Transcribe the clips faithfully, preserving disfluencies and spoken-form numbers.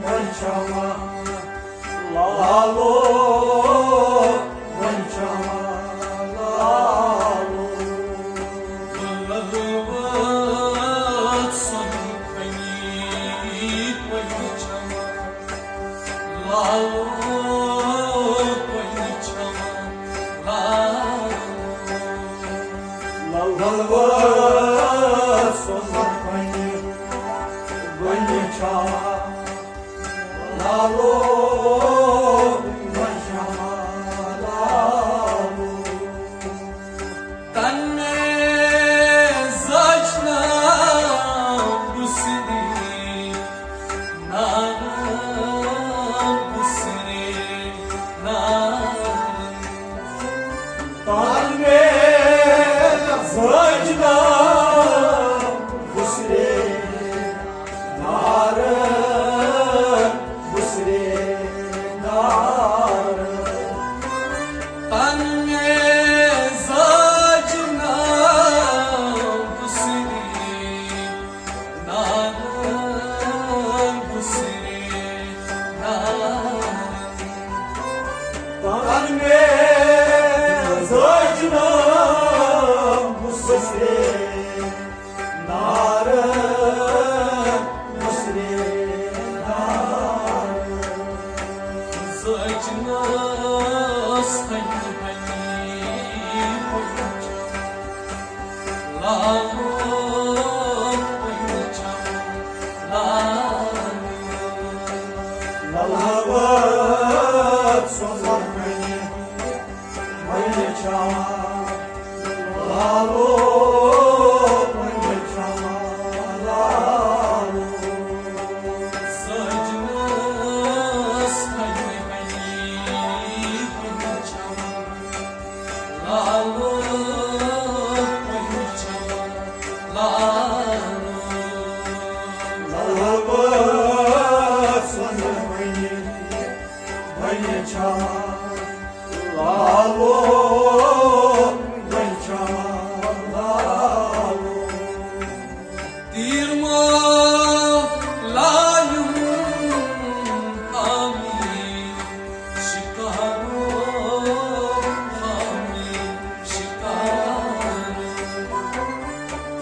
وۄنۍ چھما لالو، وۄنۍ چھما لالو۔ لالو، وۄنۍ چھما لالو۔ لالو، وۄنۍ چھما لالو، وۄنۍ چھما لالو۔ تن میں زچنا بسری نارن، بسری نارن۔ تن میں زچنا بسری نارن، بسری نارن۔ تن میں زچنا بسری نارن، بسری نارن۔ تن میں زچنا بسری نارن، بسری نارن۔ زچنس ہنہِ ہنہِ پوچھا، لالو پوچھا، لالو۔ لالو سوزا ہنہِ وۄنۍ چھا لالو، وۄنۍ چھا لالو۔ سجنس ہنہِ ہنہِ وۄنۍ چھا لالو، وۄنۍ چھا لالو۔ لالو سجن وۄنۍ، وۄنۍ چھا لالو، وۄنۍ چھا لالو۔ تیٖر مۄلایُم حامی شِکارو، حامی شِکارو۔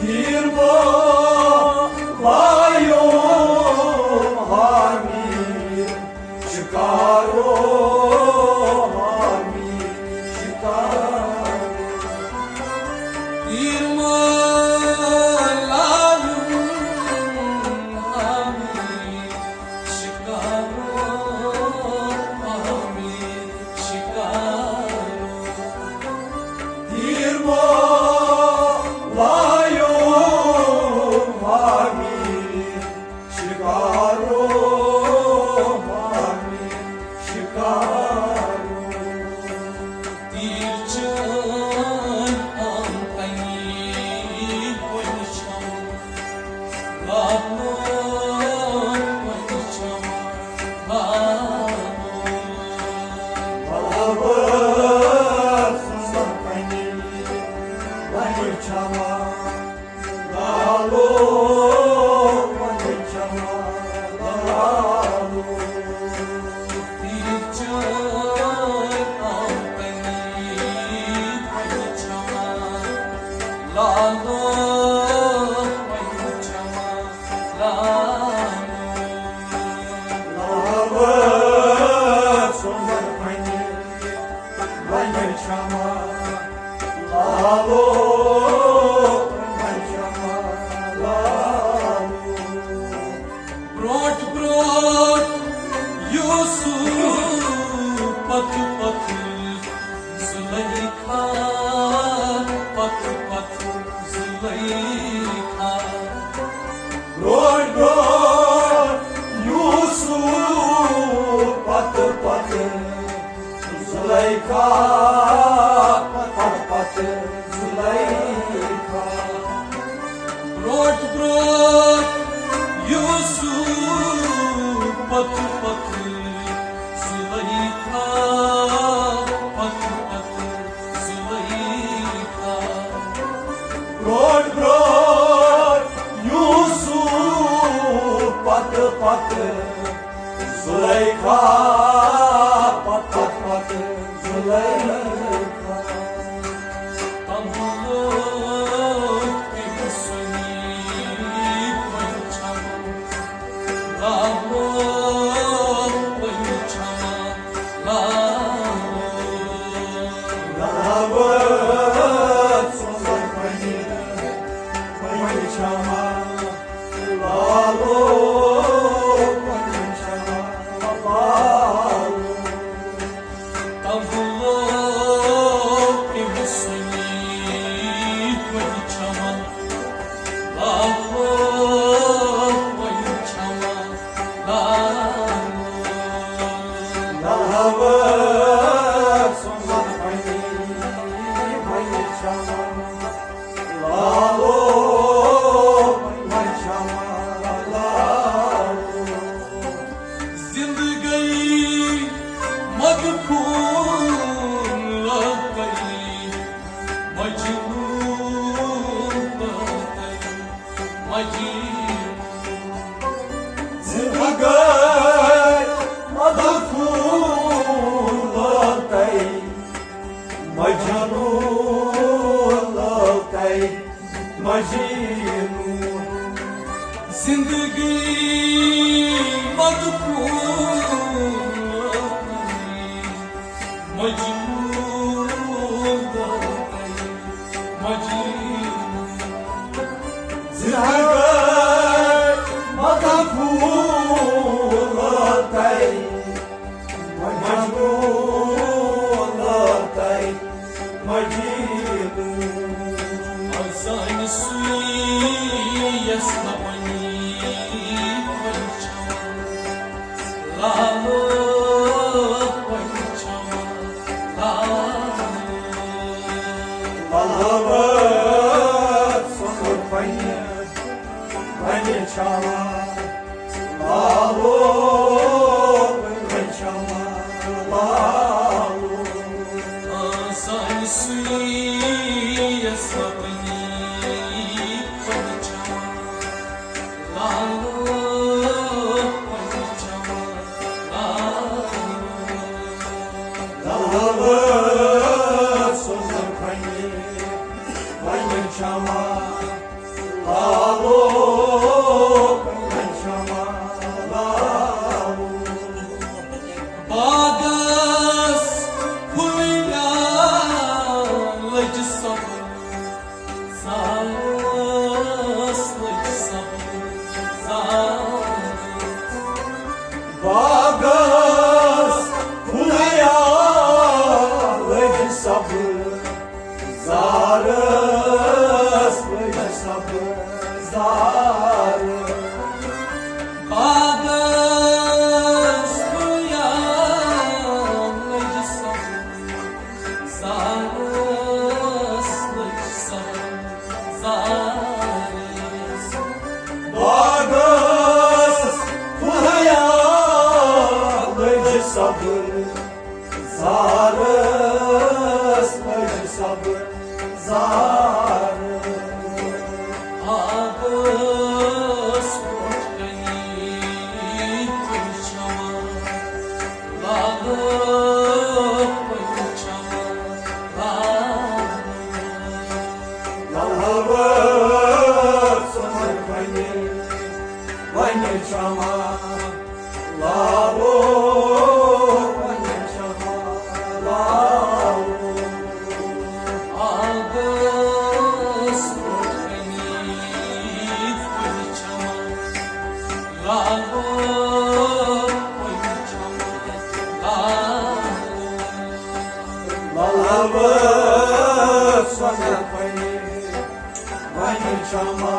تیٖر مۄلایُم حامی شِکارو، حامی شِکارو۔ تیٖر مۄلایُم حامی شِکارو، حامی شِکارو۔ تیٖر مۄلایُم حامی شِکارو، حامی شِکارو۔ تیٖر چٲنۍ آمتنی وۄنۍ چھم لالو، وۄنۍ چھم لالو۔ بابا سٕنٛز آمتنی وۄنۍ چھم لالو، وۄنۍ چھم لالو۔ تیٖر چٲنۍ آمتنی وۄنۍ چھم لالو، وۄنۍ چھم لالو۔ لالو سٕنٛز آمتنی وۄنۍ چھم لالو، وۄنۍ چھم لالو۔ برونٛٹھ برونٛٹھ یوسف پتہٕ پتہٕ زلیخا، پتہٕ پتہٕ زلیخا۔ برونٛٹھ برونٛٹھ یوسف پتہٕ پتہٕ زلیخا، پتہٕ پتہٕ زلیخا۔ برونٛٹھ برونٛٹھ یوسف پتہٕ پتہٕ زلیخا، پتہٕ پتہٕ زلیخا۔ برونٛٹھ برونٛٹھ یوسف پتہٕ پتہٕ زلیخا، پتہٕ، پتہٕ، پتہٕ زلیخا۔ تمبلو تٔمۍ سُنٛد پنچم، لالو پنچم، لالو۔ لالو سُنٛد پنچم، لالو پنچم، لالو۔ تمبلو تٔمۍ سُنٛد پنچم، لالو پنچم، لالو۔ لالو سُنٛد پنچم، لالو پنچم، لالو۔ زندگی مدفون لوتے، مجنون لوتے، مجنون۔ زندگی مدفون لوتے، مجنون لوتے، مجنون۔ زندگی مدفون لوتے، مجنون لوتے، مجنون۔ زندگی مدفون لوتے، مجنون لوتے، مجنون۔ آسان سُے یَس نہٕ وۄنۍ پہچان۔ لالو پہچان، لالو۔ لالو سُنٛد پہچان۔ لالو، لالو۔ آسان سُے یَس نہٕ وۄنۍ پہچان۔ لالو، لالو۔ لالو سُنٛد پہچان۔ لالو، لالو۔ باغس پھُلیا لٔج سبز، زارس لٔج سبز، زارس۔ باغس پھُلیا لٔج سبز، زارس لٔج سبز، زارس۔ باغس پھُلیا لٔج سبز، زارس لٔج سبز، زارس۔ باغس پھُلیا لٔج سبز، زارس لٔج سبز، زارس۔ آبس برونٛٹھ کنی پہچان، لالو پہچان، لالو۔ لالو سُنٛد پہچان۔ وۄنۍ چھما لالو، وۄنۍ چھما لالو۔ آبس برونٛٹھ کنی وۄنۍ چھما لالو، وۄنۍ چھما لالو۔ لالو سُنٛد پہچان۔ وۄنۍ چھما